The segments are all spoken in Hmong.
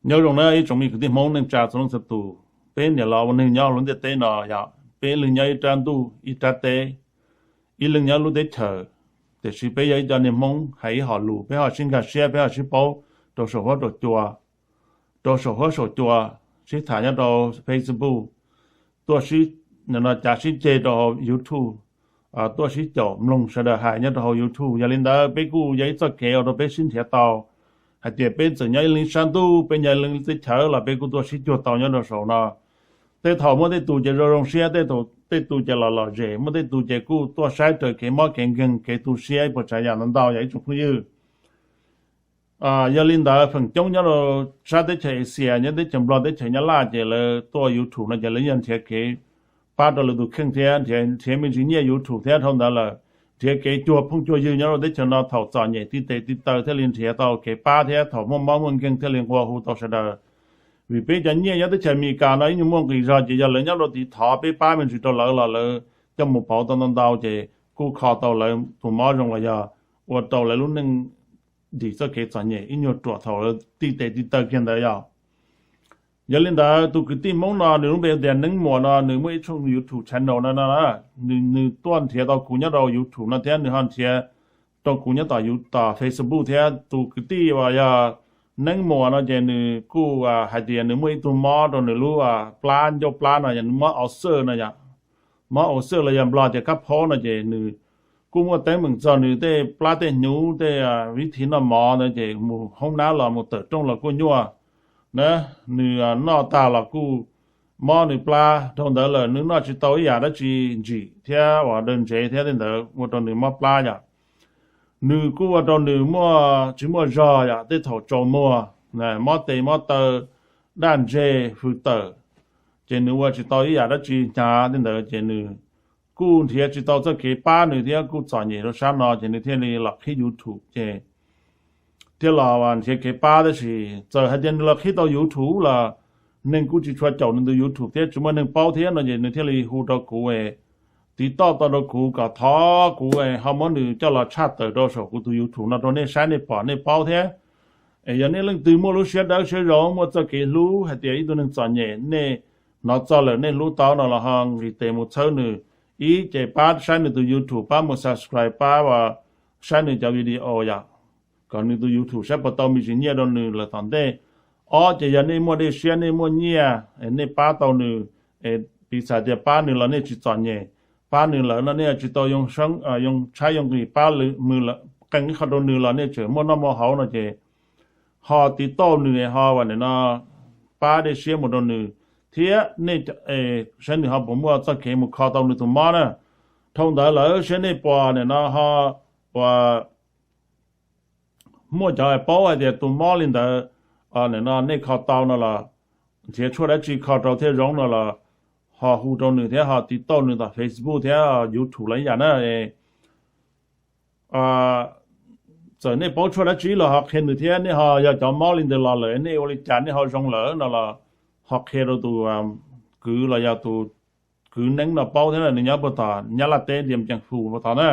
Nyob zoo na ib tsoom me kwv tij Hmoob neej tsa txhua leej txhua tus, peb niam laus ua neeg nyob hauv lub ntiaj teb no yog peb leeg nyob ib rab ntuj ib rab teb, ib leeg nyob lub teb chaws, tiam sis peb yog ib co niag Hmoob hais ib hom lus, peb ho sib nkag siab, peb ho sib paub rau saum huab rau cua, rau saum huab saum cua, sib tham nyob rau Facebook, tuaj sib, no cav sib ceg rau hauv YouTube, tuaj sib caum mloog sawv daws hais nyob rau hauv YouTube. Yog li ntawd peb kuj yog ib txoj kev ua rau peb sib nrhiav tau hais tias peb txawm nyob ib leeg sab ntuj, peb nyob ib leeg teb chaws los peb kuj tuaj sib cuag tau nyob rau saum no. Tej thaum muaj tej tus ces zoo zoo siab, tej tus ces los lom zem, muaj tej tus ces kuj tuaj saib raws kev mob kev nkeeg kev tu siab ib puas tsav yam ntau ntau yog ib tsoom phooj ywg. Yog li ntawd feem coob nyob rau sab teb chaws Asia, nyob teb chaws Nplog, teb chaws Nyab Laj ces lawv tuaj YouTube no ces lawv yeej nrhiav kev pab rau lawv tus kheej thiab nrhiav me ntsis nyiaj YouTube thiab dhau ntawd lawm, nrhiav kev cuag phooj cuag ywg nyob rau teb chaws no thaum txom nyem tib tes tib taw thiaj li nrhiav tau kev pab thiab thaum muaj mob muaj nkeeg thiaj li nqua hu tau sawv daws. Vim peb cov nyiaj nyob teb chaws Amelikas no ib nyuag muaj nqis zog ces yog lawv nyob rau tid thov peb pab me ntsis rau lawv los lawv coj mus pauv tau ntau ntau ces kuj kho tau lawv tus mob zoo los yog ua rau lawv lub neej dim txoj kev txom nyem ib nyuag ruam thaum lawv tib tes tib taw kiag ntawd yog. Yog li ntawd tus kwv tij Hmoob no nws lub npe tias Neeb Muas no nws muaj ib tshooj YouTube channel no no, nws tuaj nrhiav tau kuv nyob rau YouTube no thiab nws ho nrhiav rau kuv nyob tom, tom Facebook thiab. Tus kwv tij uas yog Neeb Muas no ces nws kuj hais tias nws muaj ib tug mob rau nws lub plab, ncauj plab no yog nws mob ulcer no yog, mob ulcer los yog Nplog tias kab phaub no ces nws kuj muaj teeb meem txog nws tej plab tej hnyuv tej vib thi noj mov ntawd ces mus hoob nab los mus tawm rooj los kuj nyuaj na, nws noj tag los kuj mob nws plab dhau ntawd lawm, nws noj tsis tau ib yam dab tsi ntsim thiab uas daws ntsev thiab tej ntawd ua rau nws mob plab yom. Nws kuj ua rau nws muaj tsis muaj zog yom, tej thaum tsaus muag, mob tes mob taw, daj ntseg hws tawm, ces nws ua tsis tau ib yam dab tsi hnyav tej ntawd ces nws kuj nrhiav tsis tau txoj kev pab nws thiab kuj txom nyem rau sab no ces nws thiaj li los qhib YouTube ces thiaj los nrhiav kev pab. Tab sis txawm hais tias nws los qhib tau YouTube los neeg kuj tsis tshua caum nws tus YouTube thiab tsis muaj neeg paub thiab no ces nws thiaj li hu rau kuv, tiv toj tau rau kuv kom thov kuv ho muab nws coj los tshaj tawm rau saum kuv tus YouTube no rau nej saib nej pom nej paub thiab. Es yog nej leej twg muaj lub siab dawb siab zoo muaj txoj kev hlub hais tias ib tug neeg txom nyem nej hnov txog lawm nej hlub tau no los ho nqis tes mus txhawb nws, ib ces pab saib nws tus YouTube, pab mus subscribe, pab saib nws cov video yom, kom nws tus YouTube saib puas tau me ntsis nyiaj rau nws lawm tom ntej. Ob ces yog nej muaj dej siab nej muaj nyiaj, nej pab tau nws, piv txwv tias pab nws los nej tsis txom nyem, pab nws lawm no nej tsis tau yoo tshaib yoo nqhis, pab qee ib qho rau nws los nej tseem muaj noj muaj haus no ces ho tiv tauj nws ho ua nim no pab dej siab mus rau nws thiab nej saib nws ho puas muaj txoj kev mus kho tau nws tus mob na. Dhau ntawd lawm saib nej puas nim no ho uas muaj cov paub hais tias tus mob li ntawd, nim no nej kho tau no los nrhiav tshuaj dab tsi kho rau thiaj zoo no los ho hu rau nws thiab ho tiv tauj nws tom Facebook thiab YouTube los ib yam na. Txawm nej paub tshuaj dab tsi los ho qhia nws thiab nej ho yog cov mob li ntawd los lawm nej ua li cas nej ho zoo lawm no los ho qhia rau tus kwv los yog tus kwv Neeb no paub thiab nws nyob puag tom Nyab Laj teb Diam Cees Fus puag tod na.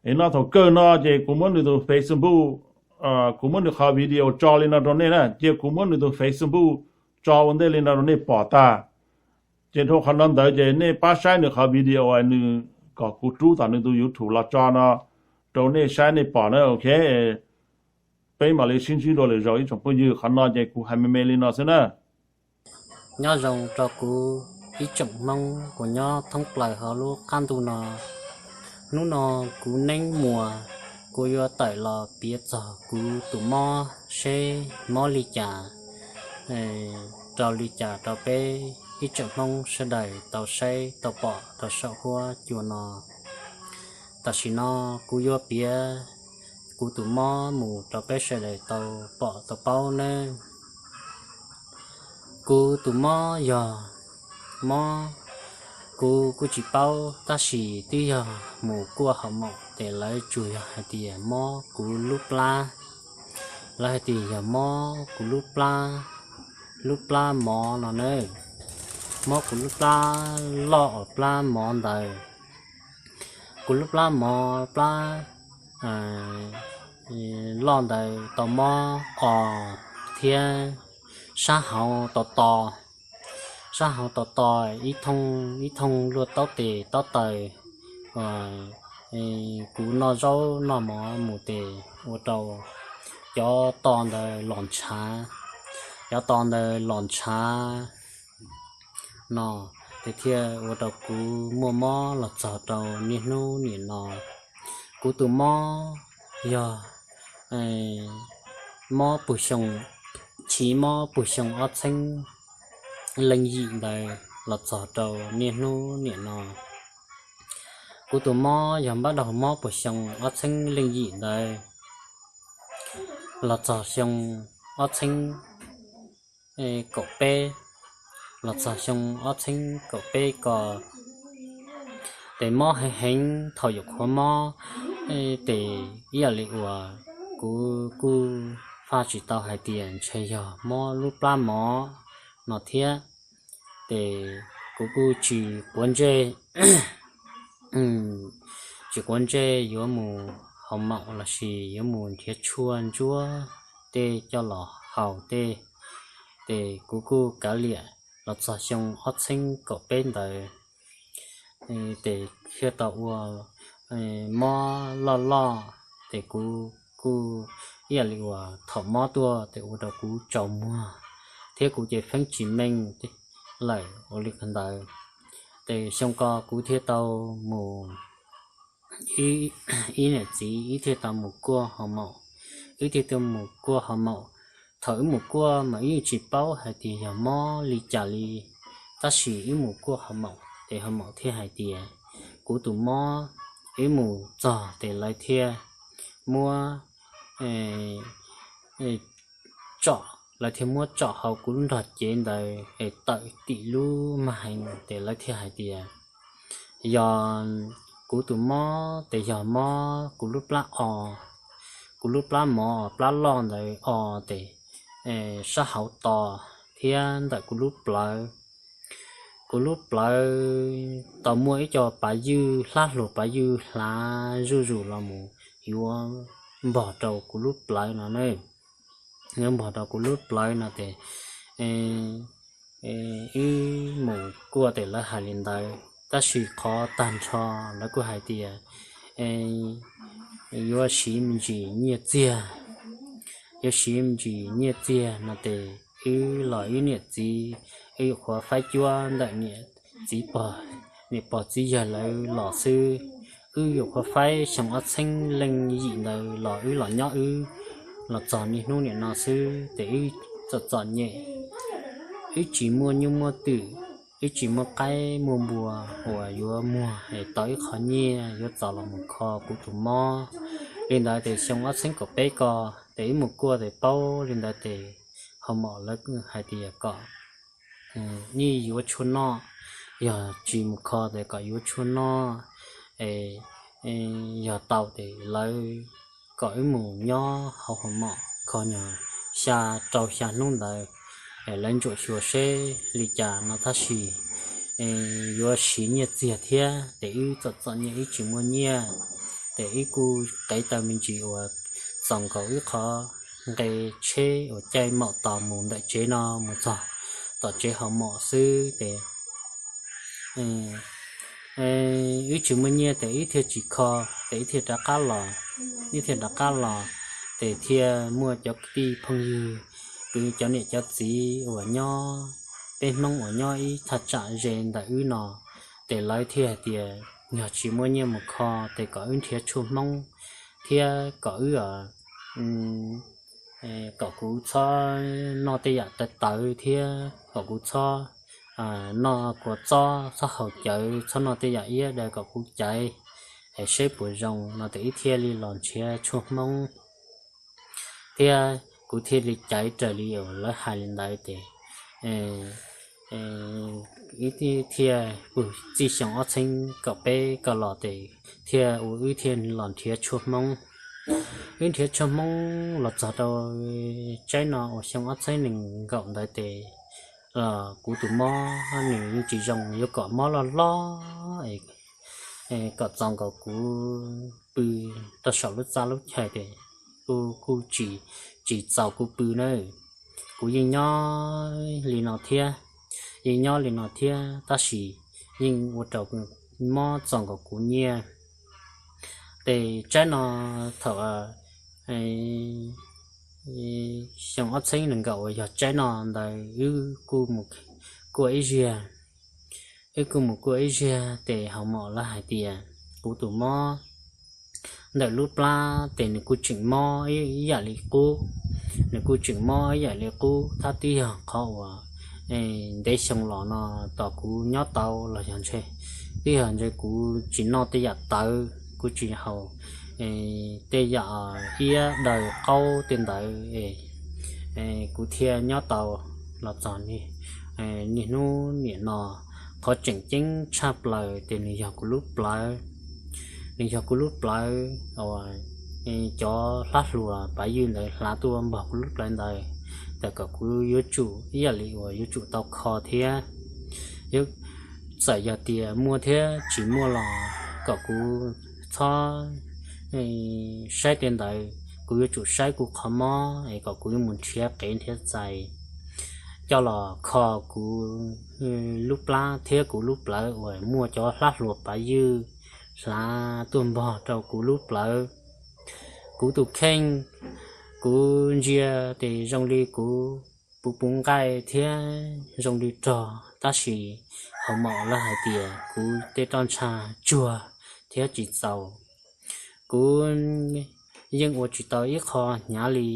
Es no thaum kawg no ces kuv muab nws tus Facebook, kuv muab nws qhov video tso li no rau nej na, cia kuv muab nws tus Facebook tso ua ntej li no rau nej pom tag. Ces dhau qhov no ntawd ces nej pab saib nws qhov video nws kom kuv rub tom nws tus YouTube los tso no rau nej saib nej pom na, ok. Peb mam li sib ntsib dua lwm zaus ib tsoom phooj ywg, qhov no ces kuv hais me me li no xwb na. Nyob zoo rau kuv ib tsoom Hmoob uas nyob thoob plaws hauv lub qab ntuj no. Hnub no kuv Neeb Muas, kuv yuav tawm los piav txog kuv tus mob seb mob li cas, rau li cas rau peb ib tsoom Hmoob sawv daws tau saib tau pom rau saum huab cua no. Tam sim no kuv yuav piav kuv tus mob mus rau peb sawv daws tau pom tau paub nawb. Kuv tus mob yog mob, kuv kuj tsis paub tab sis twb yog mus kuaj hauv mom ces lawv tsuas yog hais tias mob kuv lub plab. Lawv hais tias yog mob kuv lub plab, lub plab mov no nawb. Mob kuv lub plab loj uas plab mov ntawd. Kuv lub plab mov plab loj ntawd tau mob os thiab sab hauv to to, sab hauv to to ib thooj ib thooj luaj taub tes taub taws, kuv noj zaub noj mov mus tes ua rau cov to ntawd los ntshav, cov to ntawd los ntshav no, ces thiaj ua rau kuv muaj mob los txog rau niaj hnub nim no. Kuv tus mob yog mob puag xyoo, chiv mob puag xyoo ob txheeb leej yim ntawd los txog rau niaj hnub nim no. Kuv tus mob yog npab daug mob puag xyoo ob txheeb leej yim ntawd los txog xyoo ob txheeb kaum peb, los txog xyoo ob txheeb kaum peb ko, ces mob heev heev thaum yuav qhuav mob, ces ib yam li uas kuv kuj faj tsis tau hais tias ntshe yog mob lub plab mov no thiab, ces kuv kuj tsis quav ntsej, tsis quav ntsej yuav mus haus maum lossis yuav mus nrhiav tshuaj ntsuab tej coj los haus tej, ces kuv kuj kav liam los txog xyoo ob txheeb kaum peb ntawd, ces thiaj tau ua mob loj loj, ces kuv kuj ib yam li uas thaum mob tuaj ces ua rau kuv tsaus muag thiab kuv ces feeb tsis meej lawm ua li ntawd. Ces xyoo ko kuv thiaj tau mus, ib niam txiv wb thiaj tau mus kuaj haus maum, wb thiaj tau mus kuaj haus maum. Thaum wb mus kuaj mas wb yeej tsis paub hais tias yog mob li cas li, tab sis wb mus kuaj haus maum ces haus maum thiaj hais tias kuv tus mob, wb mus txog ces lawv thiaj muab tsom, lawv thiaj muab tsom hauv kuv lub nrog cev ntawd es tawm tim lub mag heev ces lawv thiaj hais tias yog kuv tus mob ces yog mob kuv lub plab o, kuv lub plab mov plab loj ntawd o, ces sab hauv to thiab ntawm kuv lub plawv, kuv lub plawv tau muaj ib co pav ywj hlab hluas pav ywj hlav zuj zus los mus yuav npog rau kuv lub plawv no na, yuav npog rau kuv lub plawv no ces wb mus kuaj ces lawv hais li ntawd, tab sis qhov tag nrho lawv kuj hais tias yuav siv me ntsis nyiaj txiag, yuav siv me ntsis nyiaj txiag no ces wb los wb niam txiv, wb yuav qhuav faib cuab ntawm niam txiv pog, niam pog txiv yawg lawv los xwb. Wb yuav qhuav faib xyoo ob txheeb leej yim ntawd los wb los nyob wb los txog niaj hnub niam no xwb ces wb txom txom nyem, wb tsis muaj nyuj muaj twm, wb tsis muaj qaib muaj npua uas yuav muag es tau ib qho nyiaj yuav txaus los mus kho kuv tus mob. Li ntawd ces xyoo ob txheeb kaum peb ko ces wb mus kuaj ces paub li ntawd ces haus maum lawv hais tias kom nej yuav tshuaj noj, yog tsis mus kho ces kom yuav tshuaj noj, yog tau ces lawv kom wb mus nyob hauv haus maum kho nyog xya rau xya hnub ntawd, lawv ntsuam xyuas seb li cas no tab sis yuav siv nyiaj txiag thiab ces wb txom txom nyem wb tsis muaj nyiaj, ces wb kuj qev tau me ntsis uas txaus nkaus wb qhov nqe tsheb uas caij maum tos mus ntawm tsev no mus txog tom tsev haus maum xwb ces wb tsis muaj nyiaj ces wb thiaj tsis kho, ces wb thiaj rov qab los, wb thiaj rov qab los, ces thiaj muaj cov kwv tij phooj ywg, kwv cov niam cov txiv uas nyob, peb Hmoob uas nyob ib thaj tsam ze ntawm wb no, ces lawv thiaj hais tias yog tsis muaj nyiaj mus kho ces kom wb nrhiav tshuaj Hmoob thiab kom wb kom kuv txhob noj tej yam tawv tawv thiab kom kuv txhob noj kua txob, txhob haus cawv, txhob noj tej yam iab daws kom kuv caiv es seb puas zoo no ces wb thiaj li los nrhiav tshuaj Hmoob thiab kuv thiaj li caiv raws li uas lawv hais li ntawd ces wb thiaj pw txij xyoo ob txheeb kaum peb ko los ces thiaj ua wb thiaj los nrhiav tshuaj Hmoob. Wb nrhiav tshuaj Hmoob los txog rau tsaib no uas xyoo ob txheeb nees nkaum ntawd ces kuv tus mob nws yeej tsis zoo, yuav kom mob loj loj kom txaus nkaus kuv pw rau saum lub txaj lub chaw ces kuj kuj tsis, tsis txaus kuv pw na. kuv yeej nyob li no thiab, yeej nyob li no thiab tab sis yeej ua rau mob txog nkaus kuv nyiaj. Ces tsaib no thaum xyoo ob txhiab nees nkaum uas yog tsaib no ntawd wb kuj mus kuaj ib zaug, wb kuj mus kuaj ib zaug ces hauv mom lawv hais tias kuv tus mob ntawm lub plab ces nws kuj tseem mob ib yam li qub, nws kuj tseem mob ib yam li qub thiab twb yog qhov uas ntev xyoo los no tos kuv nyob tau los yog ntshe twb yog ntshe kuv tsis noj tej yam tawv, kuv tsis haus tej yam iab daws qaub tej ntawd, kuv thiaj nyob tau los txog niaj hnub niam no. Qhov tseem ceeb tshaj plaws ces nws yog kuv lub plawv, nws yog kuv lub plawv uas cov hlab hluas pav ywj ntawd hlav tuaj npog kuv lub plawv ntawd, txawm kom kuv yuav tsum ib yam li uas yuav tsum tau kho thiab, txawm yog tias muaj thiab tsis muaj los kom kuv txhob saib tej ntawd, kuv yuav tsum saib kuv qhov mob es kom kuv yuav mus nrhiav qev nrhiav txais coj los kho kuv lub plab thiab kuv lub plawv uas muaj cov hlab hluas pav ywj hlav tuaj npog rau kuv lub plawv. Kuv tus kheej, kuv ntsia ces zoo li kuv puv puv nqaij thiab zoo li rog tab sis hauv mom lawv hais tias kuv tej roj ntsha tsuag thiab tsis txaus. Kuv yeej ua tsis tau ib qho hnyav li,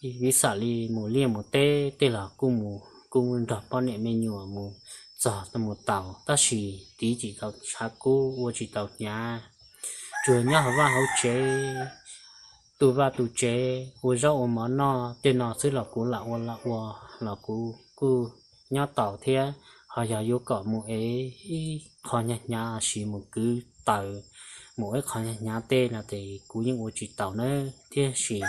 ib xam li mus liaj mus teb tej los kuj mus kuj nrog poj niam me nyuam mus txog mus taus tab sis tiv tsis tau tshav kub ua tsis tau hnyav. Tsuas nyob hauv vaj hauv tsev, tu vaj tu tsev ua zaub ua mov noj tej no xwb los kuv lam ua lam ua los kuv kuj nyob tau thiab. Ho yog yuav kom mus ev ib qho hnyav hnyav sis mus kwv taws mus ib qho hnyav hnyav tej no ces kuv yeej ua tsis taus na. Thiab sis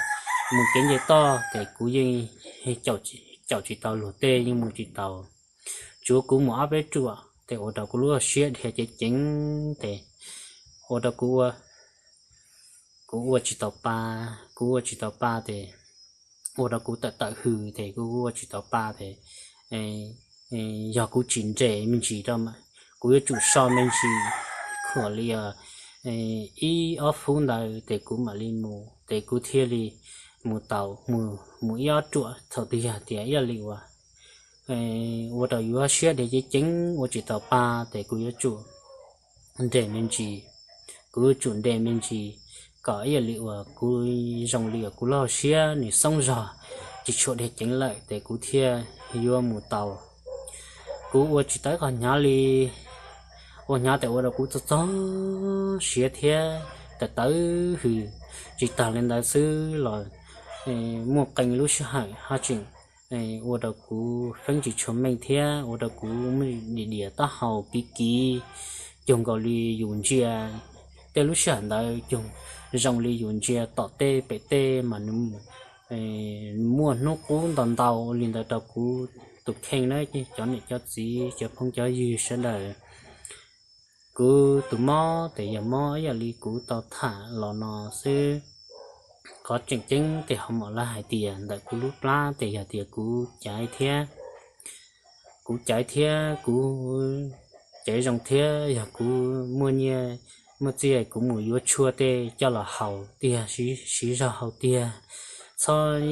mus kev nce toj ces kuv yeej caum tsis tau luag tej, yeej mus tsis taus. Tsuav kuv mus ob peb ruam ces ua rau kuv lub siab dhia ceev ceev ces ua rau kuv ua, kuv ua tsis tau pa, kuv ua tsis tau pa ces ua rau kuv tawm tawm hws ces kuv ua tsis tau pa ces yog kuv tsis nres me ntsis rau mas kuv yuav tsum so me ntsis khuam li ib ob fub ntawd ces kuv mam li mus ces kuv thiaj li mus tau, mus ib ob ruam. Thaum twg yog tias ib yam li uas ua rau yuav siab dhia ceev ceev ua tsis tau pa ces kuv yuav tsum nres me ntsis, kuv yuav tsum nres me ntsis kom ib yam li uas kuv zoo li uas kuv lub siab nws xoob zog tsis tshua dhia ceev lawm ces kuv thiaj yuav mus tau. Kuv ua tsis tau ib qho hnyav li, ua hnyav tas ua rau kuv txog txog siav thiab tawm tawm hws. Tsis tag li ntawd xwb los muaj qee lub sij hawm haj tseem ua rau kuv feeb tsis tshua meej thiab ua rau kuv muaj diam diam taub hau kiv kiv, cuag nkaus li yus ntsia. Tej lub sij hawm ntawd cuag zoo li yus ntsia tom tej pem tej mas nws muaj hnub qub ntau ntau li ntawd rau kuv tus kheej na cov niam cov txiv cov phooj cov ywg sawv daws. Kuv tus mob ces yog mob ib yam li kuv tau tham los no xwb. Qhov tseem ceeb ces ho mam lawv hais tias ntawm kuv lub plab ces yog tias kuv caiv thiab, kuv caiv thiab kuv caiv zoo thiab yog kuv muaj nyiaj muaj txiaj kuv mus yuav tshuaj tej coj los haus tiag, siv zog haus tiag, txhob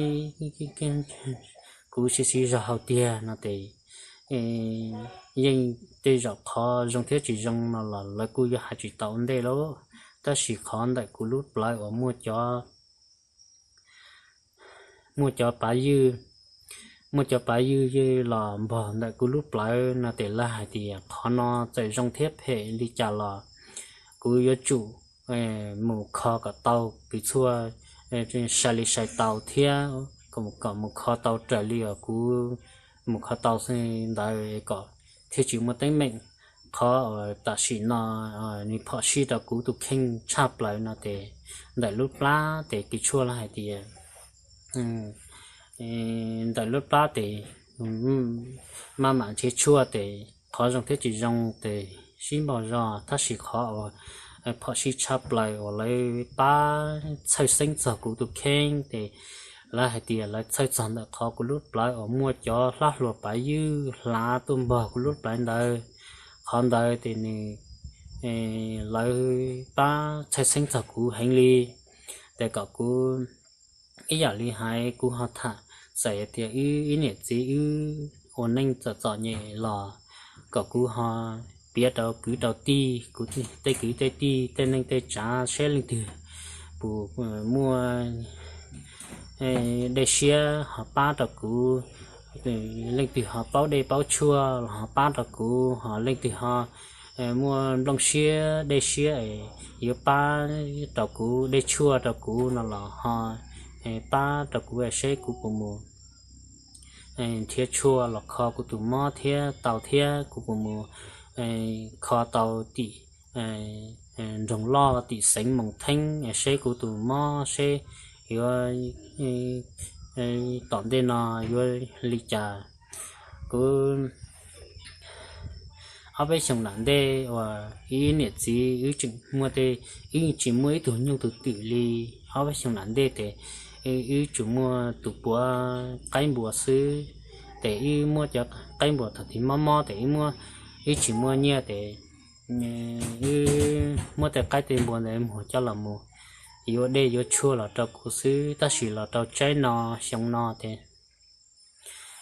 kuv siv siv zog haus tiag no ces yeej tej zaum qhov zoo thiab tsis zoo no los lawv kuj yuav hais tsis tau ua ntej lauj. Tab sis qhov ntawm kuv lub plawv uas muaj cov, muaj cov pav ywj, muaj cov pav ywj los npog ntawm kuv lub plawv no ces lawv hais tias qhov no txawm zoo thiab phem li cas los kuv yuav tsum mus kho kom tau kws txhua, sai li sai tau thiab kom mus kho tau raws li uas kuv mus kho tau ntawd kom thiaj tsis muaj teeb meem. Qhov uas tam sim no nws phom sij rau kuv tus kheej tshaj plaws no ces ntawm lub plab ces kws tshuaj lawv hais tias ntawm lub plab ces maj mam nrhiav tshuaj ces qhov zoo thiab tsis zoo ces sib npaug zog, tab sis qhov uas phom sij tshaj plaws uas lawv pab txhawj xeeb txog kuv tus kheej ces lawv hais tias lawv txhawj txog ntawm qhov kuv lub plawv uas muaj cov hlab hluas pav ywj hlav tuaj npog kuv lub plawv ntawd. Qhov ntawd ces nws, lawv pab txhawj xeeb txog kuv heev li. Ces kom kuv ib yam li hais kuv ho tham, txawm tias wb ib niam txiv wb ua neej txom txom nyem los kom kuv ho piav rau kwv rau tij, kuv tej kwv tej tij tej neej tej tsav seb leej twg puas muaj dej siab ho pab rau kuv, leej twg ho paub dej paub tshuaj los ho pab rau kuv, ho leej twg ho muaj nplooj siab dej siab es yuav pab rau kuv dej tshuaj rau kuv no los ho pab rau kuv seb kuv puas mus nrhiav tshuaj los kho kuv tus mob thiab tau thiab kuv puas mus kho tau tim nroog loj tim xeev Moos Theeb seb kuv tus mob seb yuav tom ntej no yuav li cas. Kuv ob peb xyoos nram ntej uas ib niam txiv wb tseem muaj tej, wb tsis muaj ib tug nyuj tus twm li. Ob peb xyoos nram ntej ces wb tsuas muaj tus puav qaib npua xwb, ces wb muab cov qaib npua thaum twg mob mob ces wb muab, wb tsis muaj nyiaj ces wb muab tej qaib tej npua ntawd muag coj los mus yuav dej yuav tshuaj los rau kuv xwb, tab sis los rau tsaib no xyoo no ces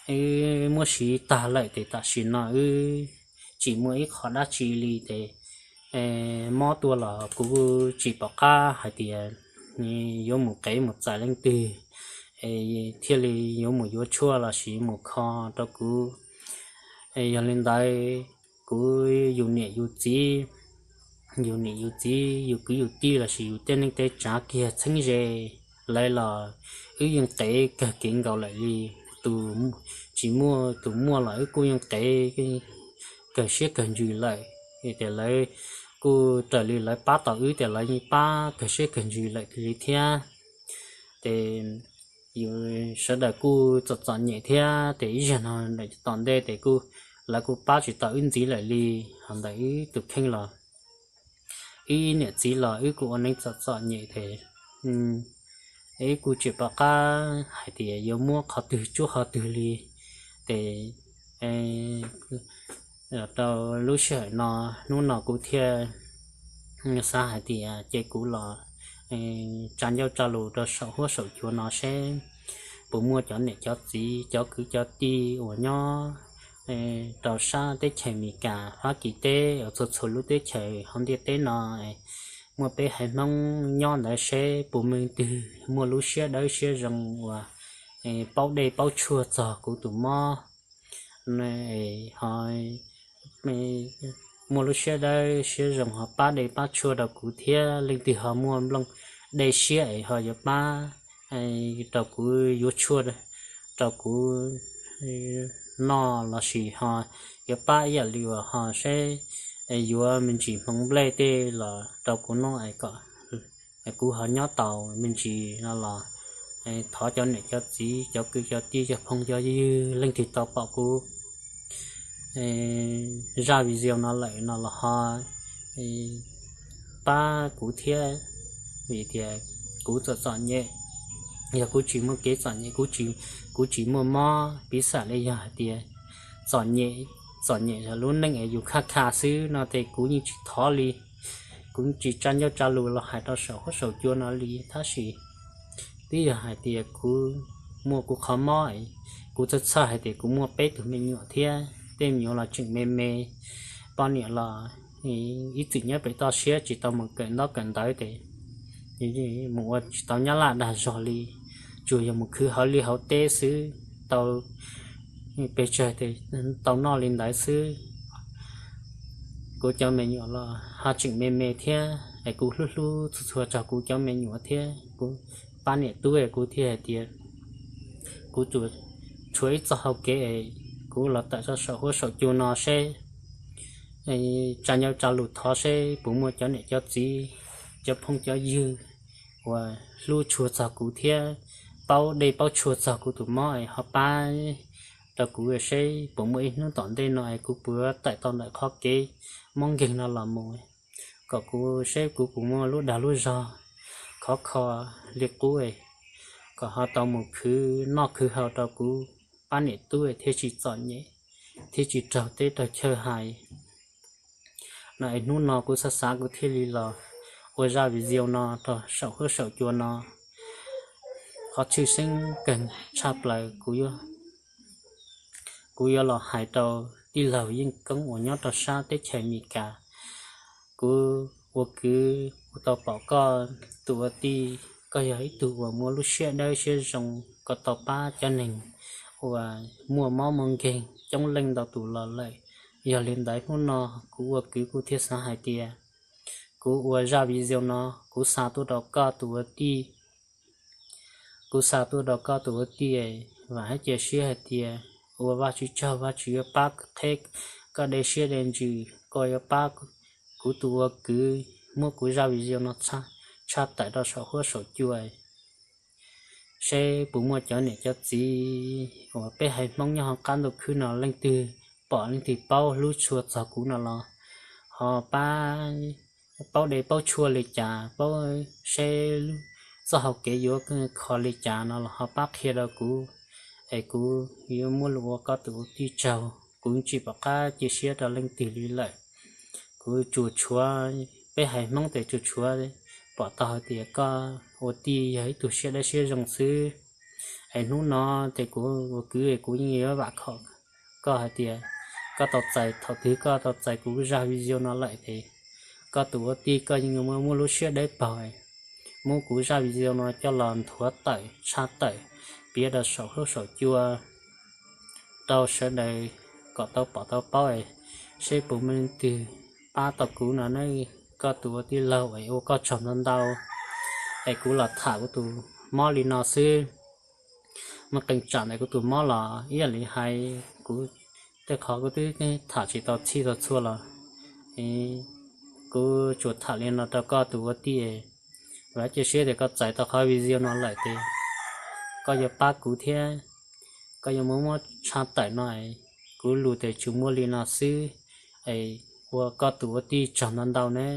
wb muab siv tag lawm ces tam sim no wb tsis muaj ib qho dab tsi li ces mob tuaj los kuv tsis pom qab hais tias yuav mus qev mus txais leej twg thiaj li yuav mus yuav tshuaj los sis mus kho rau kuv. Yog li ntawd kuv yus niam yus txiv, yus niam yus txiv yus kwv yus tij los sis yus tej neej tej tsav kiag txheeb ze, lawv los wb yeej qev kawg kev nkaus lawm li. Tus tsis muaj, tus muaj los wb kuj yeej qev kawg siab kawg ntsws lawm, ces lawv kuj raws li lawv pab tau wb ces lawv yeej pab kawg siab kawg ntsws lawm li thiab. Ces yus sawv daws kuj txom txom nyem thiab ces ib zaug no tom ntej ces kuj, lawv kuj pab tsis tau wb ntxiv lawm li. Ho ntawm wb tus kheej los wb niam txiv los wb kuj ua neej txom txom nyem ces wb kuj tsis pom qab hais tias yuav muab qhov twg tsuab qhov twg li. Ces rau lub sij hawm no, hnub no kuv thiaj xav hais tias ces kuv los tsa ncauj tsa lus rau saum huab saum cua no seb puas muaj cov niam cov txiv cov kwv cov tij uas nyob rau sab teb chaws Amelikas, Fab Kis teb uas txhua txhua lub teb chaws hauv ntiaj teb no muaj peb haiv Hmoob nyob ntawd seb puas muaj leej twg muaj lub siab dawb siab zoo uas paub dej paub tshuaj txog kuv tus mob, ho muaj lub siab dawb siab zoo ho pab dej pab tshuaj rau kuv thiab leej twg ho muaj nplooj dej siab es ho yuav pab rau kuv yuav tshuaj rau kuv noj los sis ho yuav pab ib yam li uas ho seb yuav me ntsis hmoov nplej tej los rau kuv noj es kom kuv ho nyob tau me ntsis no los thov cov niam cov txiv cov kwv cov tij cov phooj cov ywg leej twg tau pom kuv zaj video no lawm no los ho pab kuv thiab, vim tias kuv txom txom nyem, yog kuv tsis muaj kev txom nyem, kuv tsis muaj mob piv xam li yog hais tias txom nyem, txom nyem lub neej es yus khaj kha xwb no ces kuv yeej tsis thov li, kuv tsis tsa ncauj tsa lus los hais rau saum huab saum cua no li. Tab sis twb yog hais tias kuv muaj kuv qhov mob, kuv txhawj txhawj hais tias kuv muaj peb tug me nyuam thiab tej me nyuam los tseem me me, poj niam los ib txwm nyob pem toj siab tsis tau mus kawm ntaub kawm ntawv ces mus ua tsis tau nyab laj dag zog li, tsuas yog mus khwv hauv liaj hauv teb xwb, tau pes tsawg tau noj li ntawd xwb. Kuv cov me nyuam los ho tseem me me thiab es kuv hlub hlub txhua txhua txog kuv cov me nyuam thiab kuv pab niam tub es kuv thiaj hais tias kuv tsuas tshuav ib txoj hau kev es kuv los tawm rau saum huab saum cua no seb tsa ncauj tsa lus thov seb puas muaj cov niam cov txiv, cov phooj cov ywg uas hlub tshua txog kuv thiab paub dej paub tshuaj txog kuv tus mob es ho pab rau kuv seb puas muaj ib hnub tom ntej no es kuv puas tawm tau ntawm qhov kev mob nkeeg no los mus, kom kuv seb kuv puas muaj lub dag lub zog khov kho li qub, kom ho tau mus khwv noj khwv haus rau kuv pab niam tub thiaj tsis txom nyem, thiaj tsis raug teb raug chaw hais. No es hnub no kuv xav xav kuv thiaj li los ua zaj video no rau saum huab saum cua no. Qhov tshwj xeeb kawg tshaj plaws kuv yuav los hais rau tij laug Yeej Koob uas nyob rau sab teb chaws Amelikas. Kuv ua kwv kuv tau pom koj tus ua tij, koj yog ib tug uas muaj lub siab dawb siab zoo, koj tau pab cov neeg uas muaj mob muaj nkeeg coob leej ntau tus los lawm. Yog li ntawd hnub no kuv ua kwv kuv thiaj xav hais tias kuv ua zaj video no kuv xa tuaj rau koj tus ua tij. Kuv xa tuaj rau koj tus ua tij, vam thiab cia siab hais tias ua Vajtswv tsaug, Vajtswv yuav pab qheb koj dej siab dej ntsws, koj yuav pab kuv tus ua kwv muab kuv zaj video no tshaj tawm rau saum huab saum cua, seb puas muaj cov niam cov txiv uas peb haiv Hmoob nyob hauv qab ntuj khwb no leej twg pom leej twg paub hlub tshua txog kuv no los ho pab, paub dej paub tshua li cas, paub seb txoj hau kev yuav kho li cas no los ho pab qhia rau kuv, es kuv yuav muab lus ua koj tus ua tij tsaug. Kuv tsis pom qab cia siab rau leej twg li lawm. Kuv tsuas tshuav, peb haiv Hmoob tes tsuas tshuav pom tau hais tias koj ua tij yog ib tug siab dawb siab zoo xwb. Es hnub no ces kuv ua kwv kuv yeej yuav vam khom koj hais tias koj tau txais, thaum twg koj tau txais kuv zaj video no lawm ces koj tus ua tij koj yeej muaj lub siab dawb paug, muab kuv zaj video no coj los nthuav tawm tshaj tawm piav rau saum huab saum cua rau sawv daws kom tau pom tau paub, seb puas muaj leej twg pab tau kuv no ne. Koj tus ua tij laug es ua koj tsaug ntau ntau. Es kuv los tham kuv tus mob li no xwb. Muaj qee tsam ntawm kuv tus mob los ib yam li hais kuv tej qhov kuv twb tham tsis tau txhij tau txhua los kuv tsuas tham li no rau koj tus ua tij. Vam cia siab tias koj txais tau qhov video no lawm ces koj yuav pab kuv thiab, koj yuav muab muab tshaj tawm no. Kuv lus tes tsuas muaj li no xwb, es ua koj tus ua tij tsaug ntau ntau ne.